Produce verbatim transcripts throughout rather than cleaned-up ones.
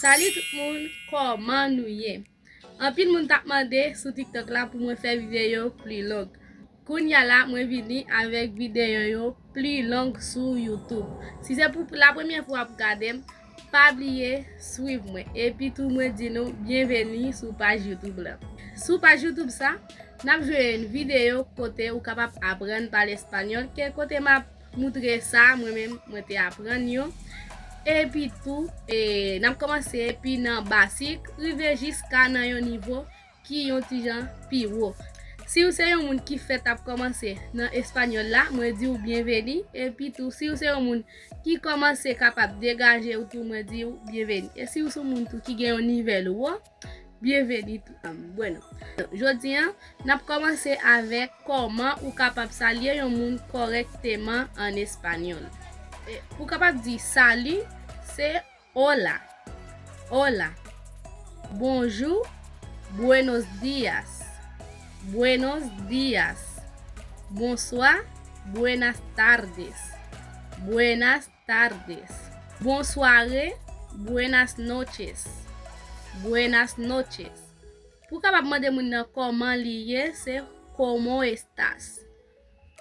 Salut tout moun, kòman nou ye? Anpil moun t ap mande sou TikTok la pou mwen fè videyo pli long. Kounye a la, mwen vini avèk videyo yo pli long sou YouTube. Si se pou la premyè fwa w ap gade m, pa bliye swiv mwen. Epi tou mwen di nou byenveni sou paj YouTube la. Sou paj YouTube sa, n ap jwenn videyo kote ou kapab aprann pale espanyòl, ke kote m ap moutre sa mwen menm mwen te aprann yo. Epi tou, e, n ap kòmanse epi nan basik, rive jiska nan yon nivo ki yon ti jan pi wo. Si w se yon moun ki fèk ap kòmanse nan espanyòl la, mwen di w byenveni. Epi tou, si w se yon moun ki kòmanse kapab degaje w tou, mwen di w byenveni. E si w se yon moun tou ki gen yon nivèl wo, byenveni tou. Bueno, jodi a, n ap kòmanse avèk kòman ou kapab salye yon moun kòrèkteman an espanyòl. E, pou w kapab di sali, se hola. Hola. Bonjou, buenos días. Buenos días. Bonswa, buenas tardes. Buenas tardes. Bonsware, buenas noches. Buenas noches. Pou w kapab mande moun nan kòman li ye, se cómo estás.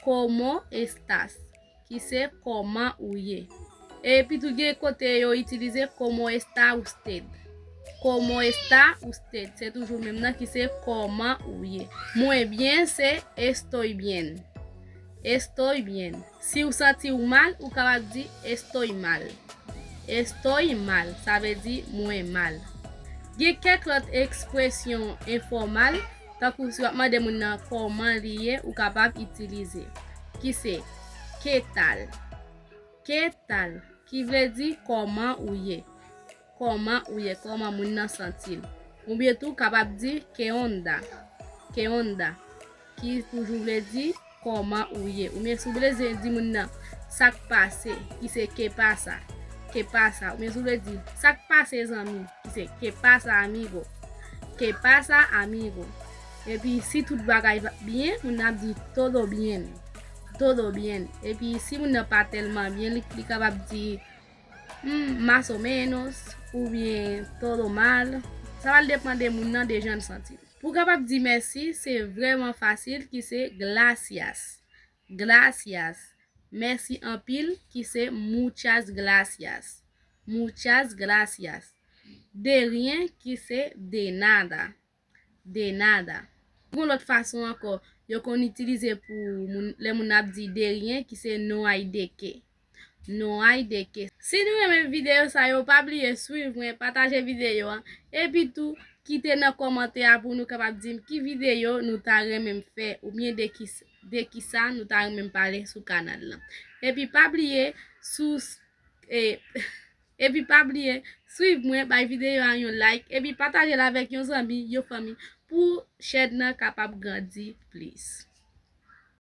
Cómo estás, ki se kòman ou ye. Epi tou gen kote yo itilize cómo está usted. Cómo está usted, se toujou menm nan ki se kòman ou ye. Mwen byen se estoy bien. Estoy bien. Si w santi w mal, ou kapab di estoy mal. Estoy mal, sa vle di mwen mal. Gen kèk lòt ekspresyon enfòmal, tankou si w ap mande moun nan kòman li ye, ou kapab itilize, ki se qué tal. Qué tal, ki vle di kòman ou ye. Kòman ou ye, kòman moun nan santi l. Oubyen tou kapab di qué onda. Qué onda, ki toujou vle di kòman ou ye. Oubyen si w bezwen di moun nan sa k pase, ki se qué pasa. Qué pasa. Oubyen si w vle di sa k pase zanmi, ki se qué pasa amigo. Qué pasa amigo. Epi si tout bagay va byen, moun nan ap di todo bien. Todo bien. Epi si moun nan pa tèlman byen, li, li kapab di hmm, más o menos, oubyen todo mal. Sa pral depann de moun nan, de jan l santi l. Pou w kapab di mèsi, se vrèman fasil, ki se gracias. Gracias. Mèsi anpil, ki se muchas gracias. Muchas gracias. De rien, ki se de nada. De nada. Gon lòt fason ankò, yo konn itilize pou moun, lè moun ap di de rien, ki se no hay de qué. No hay de qué. Si nou renmen videyo sa yo, pa bliye swiv mwen, pataje videyo a, epi tou kite nan kòmantè a pou nou kapab di m ki videyo nou ta renmen m fè, oubyen de ki, de kisa nou ta renmen m pale sou kanal lan. Epi pa bliye sou, e, epi pa bliye swiv mwen, bay videyo a yon like, epi pataje l avèk yon zanmi, yon fanmi, pou chèn nan kapab grandi plis.